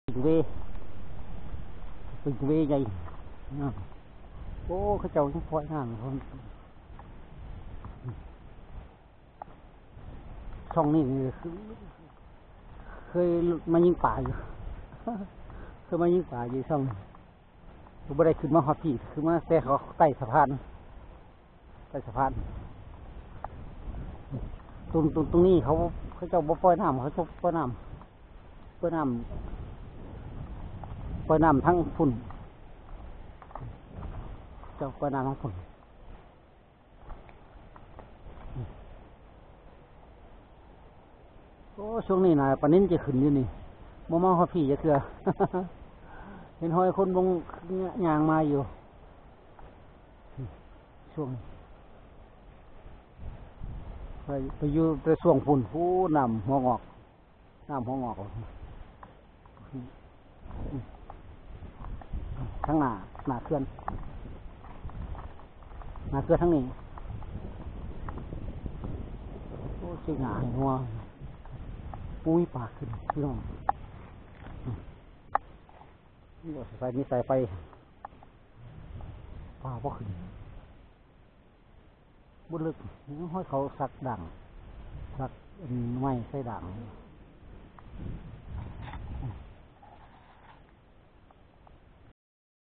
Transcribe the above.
ປິງເວ ປິງເວໃຫຍ່. ໂອ້ ເຂົາເຈົ້າຍັງປ່ອຍນ້ຳຢູ່. ຊ່ອງນີ້ຄື ເຄີຍມາຍິງປາຢູ່ ເຄີຍມາຍິງປາຢູ່ຊ່ອງນີ້. ບໍ່ໄດ້ຂຶ້ນມາຮອດພີ້ ຄືມາແຕ່ເຂົາໃຕ້ສະພານ ໃຕ້ສະພານ. ຕົງ ຕົງ ຕົງນີ້ເຂົາ ເຂົາເຈົ້າບໍ່ປ່ອຍນ້ຳ ເຂົາເຈົ້າປ່ອຍນ້ຳ ປ່ອຍນ້ຳ ປ່ອຍນ້ຳທາງພຸ້ນ ເຈົ້າປ່ອຍນ້ຳທາງພຸ້ນ. ໂອ້ ຊ່ວງນີ້ນະ ປານິນຈະຂຶ້ນຢູ່ນີ້ ບໍ່ມາຮອດພີ້ຈັກເທື່ອ. ເຫັນຮອຍຄົນລົງ ຍ່າງມາຢູ່ ຊ່ວງ ໄປ ໄປຢູ່ແຕ່ຊ່ວງພຸ້ນ ພູ້ນ ນ້ຳຫົວງອກ ນ້ຳຫົວງອກ. ທາງໜ້າ ໜ້າເຂື່ອນ ໜ້າເຂື່ອນທາງນີ້. ໂອ້ ຊິຫຍ້າໃຫ້ຫົວ ໂອ້ຍ ມີປາຂຶ້ນພີ່ນ້ອງ. ມີສາຍ ມີສາຍໄຟ ປາບໍ່ຂຶ້ນ ບໍ່ເລິກ. ຮອຍເຂົາສັກດ່າງ ສັກໄມ້ໃສ່ດ່າງ.